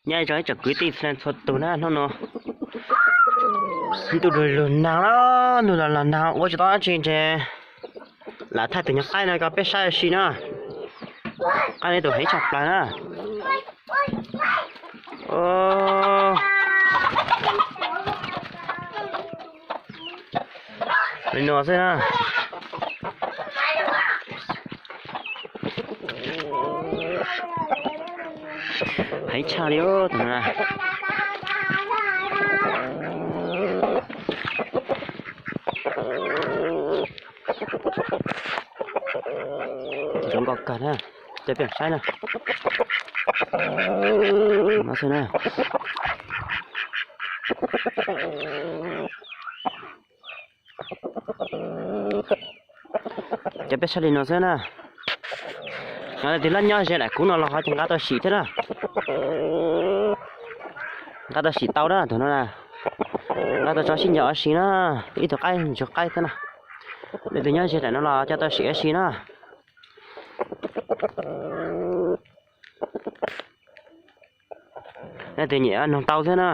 Nyob zoo ib tsoom kwv tij txhua leej txhua tus na, hnub no ntuj lug lug nag los, ntuj los los nag ua tsis tau dab tsi ntshe lam thaij tus nyuag qaib no rau peb saib ua si na. Qaib no tus heev tshaj plaws na. Li no xwb na. Heev tshaj li tus no na. Zoo nkauj kawg na, cov peb saib na. No xwb na. Cov peb saib li no xwb na. Leej twg nyob ze ntawm kuv no los ho ces nqa tau sim thiab na. Nqa tau sim tau na tus no na. Nqa tau tso sib ncaws ua si na. Ib tug qaib ntsuag qaib thiab na. Leej twg nyob ze ntawm no los coj tau sim ua si na. Leej twg nyiam nug tau thiab na.